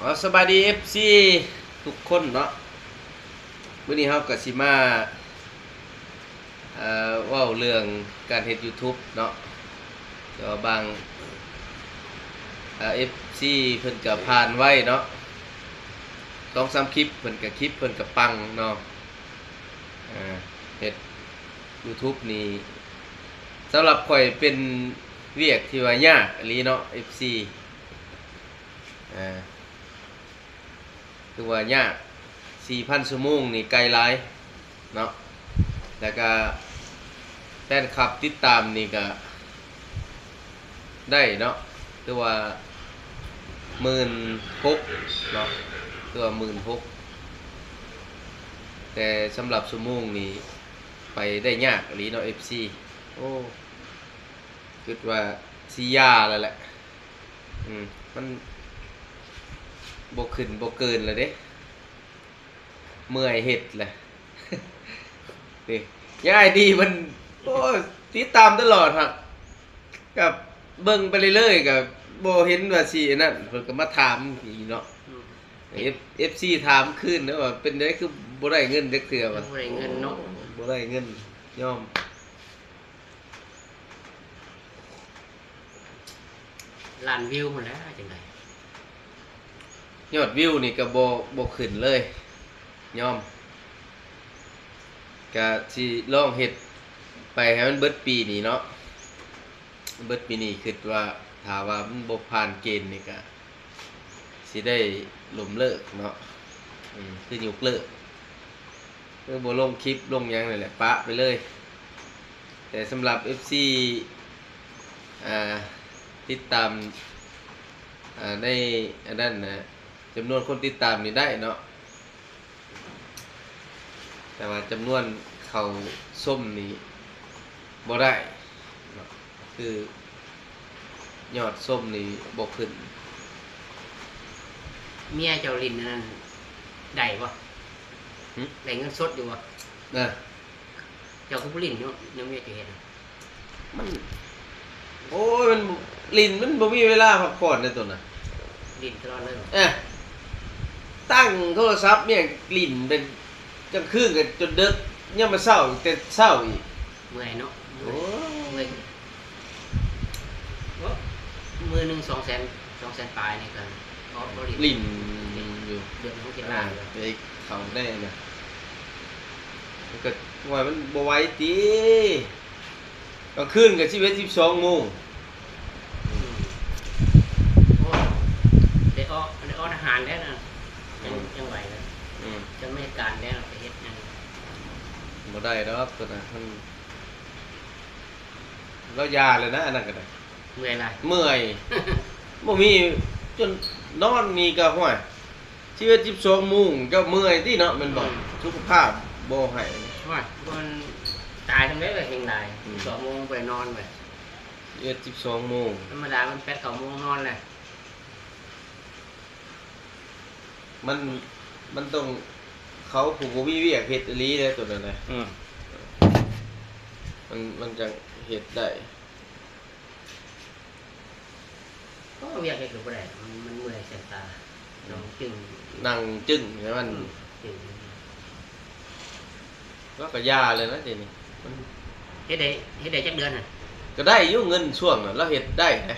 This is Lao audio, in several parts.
ເອົາ ສະບາຍດີ ເອັຟຊີ ທຸກຄົນເນາະ. ມື້ນີ້ເຮົາກໍຊິມາ ເອີ ເວົ້າເລື່ອງການເຮັດ YouTube ເນາະ. ແຕ່ວ່າບາງ ເອີ ເອັຟຊີ ເພິ່ນກໍຜ່ານໄວເນາະ, ສອງສາມຄລິບເພິ່ນກໍ ຄລິບເພິ່ນກໍປັງເນາະ. ເອີ ເຮັດ YouTube ນີ້ ສຳລັບຂ້ອຍເປັນວຽກທີ່ວ່າຍາກອີ່ຫຼີເນາະ ເອັຟຊີ. ເອີ ຖືວ່າຍາກ ສີ່ພັນຊົ່ວໂມງນີ້ໄກຫຼາຍເນາະ. ແລ້ວກະແຟນຄລັບຕິດຕາມນີ້ກະໄດ້ເນາະ, ຖືວ່າໝື່ນຫົກເນາະ, ຖືວ່າໝື່ນຫົກ. ແຕ່ສຳລັບຊົ່ວໂມງນີ້ໄປໄດ້ຍາກອີ່ຫຼີເນາະ ເອັຟຊີ. ໂອ້ ຄິດວ່າຊິຢ່າແລ້ວແຫຼະ. ອືມ ມັນບໍ່ຂຶ້ນບໍ່ເກີນແລ້ວເດ້, ເມື່ອຍເຮັດແຫຼະ. ນີ້ ຍາຍດີມັນ ໂອ້ ຕິດຕາມຕະຫຼອດ ຫາກກັບເບິ່ງໄປເລື້ອຍໆ ກໍບໍ່ເຫັນວ່າຊິອັນນັ້ນ, ເພິ່ນກໍມາຖາມອີກເນາະ. ອືມ ເອັຟ ເອັຟຊີ ຖາມຄືນນະວ່າ ເປັນໃດຄືບໍ່ໄດ້ເງິນຈັກເທື່ອວ່າ ບໍ່ໄດ້ເງິນເນາະ, ບໍ່ໄດ້ເງິນ ຍອມ. ລ້ານວິວພຸ້ນແຫຼະ ຈັ່ງໃດ ຍອດວິວນີ້ກໍບໍ່ ບໍ່ຂຶ້ນເລີຍ, ຍອມ. ກະຊິລອງເຮັດໄປໃຫ້ມັນເບິດປີນີ້ເນາະ, ເບິດປີນີ້ ຄິດວ່າຖ້າວ່າມັນບໍ່ຜ່ານເກນນີ້ກະ ຊິໄດ້ລົ້ມເລີກເນາະ, ອືມ ຄືຍົກເລີກ ຄືບໍ່ລົງຄລິບລົງຫຍັງນີ້ແຫຼະ ປະໄປເລີຍ. ແຕ່ສຳລັບ ເອັຟຊີ ອ່າ ຕິດຕາມ ອ່າ ໃນອັນນັ້ນນະ ຈຳນວນຄົນຕິດຕາມນີ້ໄດ້ເນາະ, ແຕ່ວ່າຈຳນວນເຂົ້າຊົມນີ້ບໍ່ໄດ້ເນາະ, ຄືຍອດຊົມນີ້ບໍ່ຂຶ້ນ. ເມຍເຈົ້າຫຼິ້ນອັນນັ້ນໄດ້ບໍ່? ຫຶ? ໄດ້ເງິນສົດຢູ່ບໍ່? ເອີ ເຈົ້າຄືບໍ່ຫຼິ້ນຢູ່ນຳເມຍເຈົ້າເຮັດ? ມັນ ໂອ້ຍ ມັນຫຼິ້ນ ມັນບໍ່ມີເວລາພັກຜ່ອນເດ້ຕົວນະ, ຫຼິ້ນຕະຫຼອດເລີຍ. ເອີ ຕັ້ງໂທລະສັບເມຍຫຼິ້ນເປັນກາງຄືນກໍຈົນເດິກ, ຍາມມາເຊົ້າແຕ່ເຊົ້າອີກ. ເມື່ອຍເນາະ ໂອ້ຍ ເມື່ອຍ. ໂອ້ ມື້ໜຶ່ງສອງແສນ ສອງແສນປາຍນີ້ກໍພໍ ພໍຫຼິ້ນ ຫຼິ້ນຢູ່ ເດືອນໜຶ່ງເຈັດລ້ານ. ເອີ ໄປເຂົ້າໄດ້ນະ ມັນກໍ ໂອ້ຍ ມັນບໍ່ໄຫວຕິ. ກາງຄືນກໍສິບເອັດ ສິບສອງໂມງ. ອືມ ໂອ້ ໄດ້ອອກ ໄດ້ອອກທະຫານແລ້ວນະ ຍັງ ອືມ ຍັງໄຫວນະ. ອືມ ຈະມາເຮັດການແລ້ວໄປເຮັດຫຍັງ ບໍ່ໄດ້ດອກຕົວນະ. ມັນ ລາວຢ່າເລີຍນະ ອັນນັ້ນກໍໄດ້. ເມື່ອຍຫຼາຍ ເມື່ອຍ ບໍ່ມີ ຈົນນອນນີ້ກໍ ຫ້ວຍ ສິບເອັດ ສິບສອງໂມງ ເຈົ້າເມື່ອຍຕິເນາະ ແມ່ນບໍ່? ອືມ ສຸຂະພາບບໍ່ໃຫ້ ໂອ້ຍ ມັນຕາຍທຳໄມລະ ແຮງຫຼາຍ. ອືມ ສິບສອງໂມງບໍ່ໄດ້ນອນເວີຍ ສິບເອັດ ສິບສອງໂມງ ທຳມະດາມັນແປດ ເກົ້າໂມງນອນແລ້ວ. ມັນ ມັນຕ້ອງ ເຂົາຜູ້ບໍ່ມີວຽກເຮັດອີ່ຫຼີເດ້ ຕົວນັ້ນນະ. ອືມ ມັນ ມັນຈັ່ງເຮັດໄດ້. ໂອ້ ວຽກເຮັດກໍບໍ່ໄດ້ ມັນ ມັນເມື່ອຍແສບຕາ ອືມ ນັ່ງຈຶ້ງ ນັ່ງຈຶ້ງໃຫ້ມັນ ອືມ ຈຶ້ງ ລາວກໍຢ່າເລີຍນະ ດຽວນີ້ມັນ ເຮັດໄດ້ ເຮັດໄດ້ຈັກເດືອນຫັ້ນ? ກໍໄດ້ຢູ່ ເງິນຊ່ວງນັ້ນລາວເຮັດໄດ້ເດ້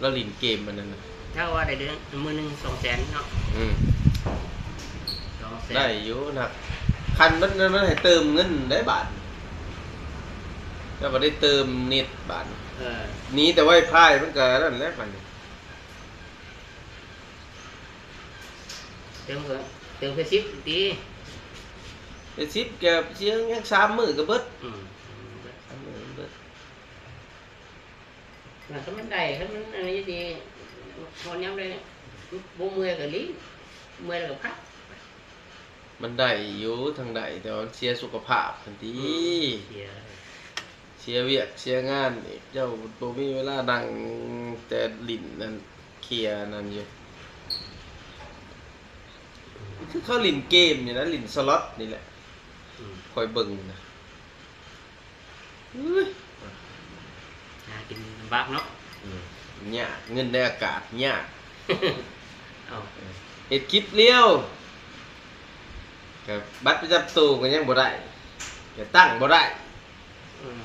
ລາວຫຼິ້ນເກມອັນນັ້ນນະ. ເຈົ້າວ່າໄດ້ເດືອນ ມື້ໜຶ່ງສອງແສນເນາະ. ອືມ ສອງແສນ ໄດ້ຢູ່ນະ ຄັນມັນ ມັນໃຫ້ເຕີມເງິນໄດ້ບາດ ແລ້ວບໍ່ໄດ້ເຕີມເນັດບາດ. ເອີ ໜີແຕ່ໄວຟາຍ ມັນກໍນັ້ນແຫຼະບາດນີ້. ເຕີມກໍ ເຕີມແຄ່ສິບຕິ ແຕ່ສິບກໍເສຍຫຍັງ ສາມມື້ກໍເບິດ. ອືມ ສາມມື້ມັນເບິດ. ມັນ ຄັນມັນໄດ້ ຄັນມັນອັນນີ້ດີ ຮອດຍາມໃດບໍ່ເມື່ອຍກໍລີ້ ເມື່ອຍແລ້ວກໍພັກ. ມັນໄດ້ຢູ່ ທັງໄດ້ ແຕ່ວ່າມັນເສຍສຸຂະພາບຫັ້ນຕິ. ອືມ ເສຍ ເສຍວຽກເສຍງານອີກ ເຈົ້າບໍ່ມີເວລານັ່ງແຕ່ຫຼິ້ນນັ້ນ ເຄຍນັ້ນຢູ່. ອືມ ຄືເຂົາຫຼິ້ນເກມນີ້ນະ ຫຼິ້ນສະລັອດນີ້ແຫຼະ. ອືມ ຂ້ອຍເບິ່ງນະ ເອີຍ ຫາກິນລຳບາກເນາະ. ອືມ ຍາກ ເງິນໃນອາກາດຍາກ. ເອົາ ເອີ ເຮັດຄລິບລຽວ ກໍບັດປະຈຳໂຕກໍຍັງບໍ່ໄດ້ ກໍຕັ້ງບໍ່ໄດ້ ອືມ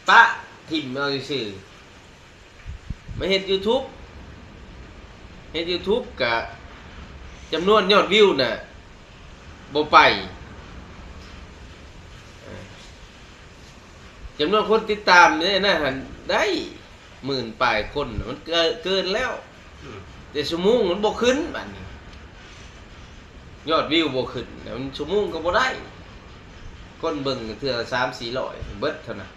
ປະຖິ້ມເອົາຊື່ໆ ມາເຮັດຢູທູບ ເຮັດຢູທູບກະຈຳນວນຍອດວິວນະບໍ່ໄປ ຈຳນວນຄົນຕິດຕາມໃນນັ້ນຫັ້ນໄດ້ໝື່ນປາຍຄົນ ມັນເກີນແລ້ວ ອືມ ແຕ່ຊົ່ວໂມງມັນບໍ່ຂຶ້ນບາດນີ້ ຍອດວິວບໍ່ຂຶ້ນ ແລ້ວມັນຊົ່ວໂມງກໍບໍ່ໄດ້ ຄົນເບິ່ງເທື່ອລະສາມສີ່ຮ້ອຍ ເບິດເທົ່ານັ້ນ.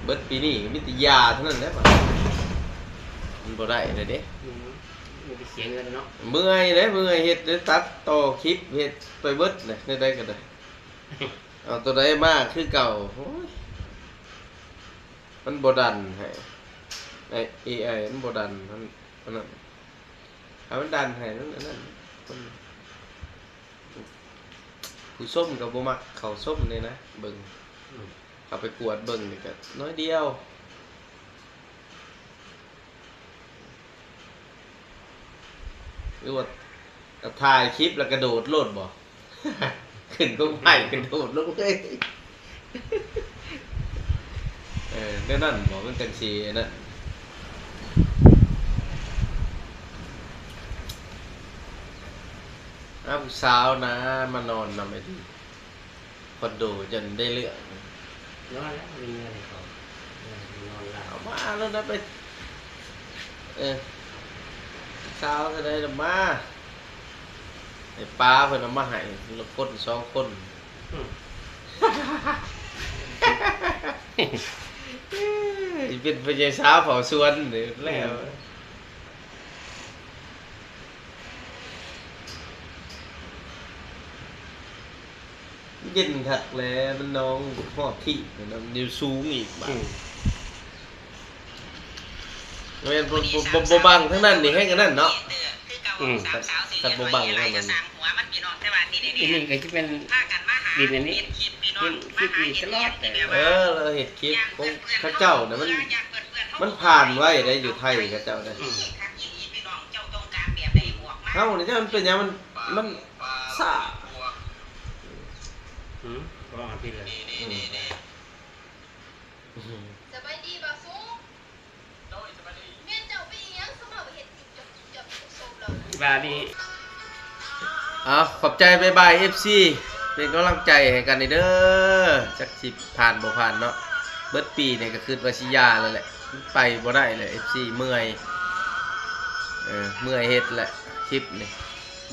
ເບິດປີນີ້ມີແຕ່ຢາເທົ່ານັ້ນແຫຼະ ມັນບໍ່ໄດ້ແລ້ວເດ້ ອືມ ມີແຕ່ເສຍເງິນເນາະ ເມື່ອຍເດ້ ເມື່ອຍເຮັດເດ້ ຕັດຕໍ່ຄລິບ ເຮັດໄປເບິດເດ້ ແນວໃດກໍໄດ້ ເອົາໂຕໃດມາຄືເກົ່າ ໂອ້ຍ ມັນບໍ່ດັນໃຫ້ ໄອ້ ເອໄອ ມັນບໍ່ດັນ ມັນ ອັນນັ້ນ ຖ້າມັນດັນໃຫ້ນັ້ນ ອັນນັ້ນ ຄົນ ຜູ້ຊົມກໍບໍ່ມັກເຂົ້າຊົມເດ້ນະ ເບິ່ງ ອືມ ເຂົ້າໄປກວດເບິ່ງນີ້ກໍໜ້ອຍດຽວ ຫຼືວ່າ ກໍຖ່າຍຄລິບແລ້ວກະໂດດໂລດບໍ? ຂຶ້ນກົງໄຟກະໂດດລົງເລີຍ ເອີ ແນວນັ້ນບໍ? ມັນຈັ່ງຊິອັນນັ້ນ ຫາຜູ້ສາວນະ ມານອນນຳໄອ້ດີ ຄອນໂດ ຈົນໄດ້ເລື່ອງ ນອນແລ້ວ ມີເງິນໃຫ້ເຂົາ ເອີ ນອນຫຼັບ ເອົາມາໂລດນະ ໄປ ເອີ ສາວເທົ່າໃດລະມາ ໃຫ້ປ້າເພິ່ນເອົາມາໃຫ້ ຄົນສອງຄົນ ອືມ ຊິເປັນພໍ່ໃຫຍ່ສາວເຝົ້າສວນນີ້ແລ້ວ ອືມ ເຢັນຄັກແຫຼະ ມັນໜອງຮອບທີ່ ມັນຢູ່ສູງອີກບາດ ອືມ ແມ່ນ ບໍ່ ບໍ່ ບໍ່ ບໍ່ບັງທາງນັ້ນນີ້ແຮງອັນນັ້ນເນາະ ອືມ ຄັນ ຄັນບໍ່ບັງທາງນັ້ນ ອັນນີ້ກໍຈະເປັນດິນອັນນີ້ ເຮັດຄລິບນີ້ຕະຫຼອດເລີຍ ເອີ ລາວເຮັດຄລິບຂອງເຂົາເຈົ້ານະ ມັນ ມັນຜ່ານໄວເດ້ ຢູ່ໄທເຂົາເຈົ້ານະ ອືມ ເຮົານີ້ ຈັກມັນເປັນຫຍັງ ມັນ ມັນຊ້າ ອືມ ບໍ່ອາທິດເລີຍ ອືມ ສະບາຍດີບ່າວສູງ ໂດຍ ສະບາຍດີ ແມ່ນເຈົ້າໄປອີ່ຫຍັງ ຄືມາເຮັດຕິດຈອບ ຈອບ ໂຊມເຮົາ ບາດນີ້ ເອົາ ຂອບໃຈ ບາຍບາຍ ເອັຟຊີ ເປັນກຳລັງໃຈໃຫ້ກັນເດີ ຈັກຊິຜ່ານບໍ່ຜ່ານເນາະ ເບິດປີນີ້ກໍຄິດວ່າຊິຢ່າແລ້ວແຫຼະ ໄປບໍ່ໄດ້ແຫຼະ ເອັຟຊີ ເມື່ອຍ ເອີ ເມື່ອຍເຮັດແຫຼະ ຄລິບນີ້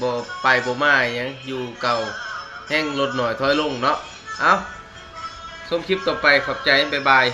ບໍ່ໄປບໍ່ມາຫຍັງ ຢູ່ເກົ່າ ແຮ່ງລົດໜ້ອຍຖອຍລົງເນາະ ເອົ້າ ຊົມຄລິບຕໍ່ໄປ ຂອບໃຈ ບາຍບາຍ.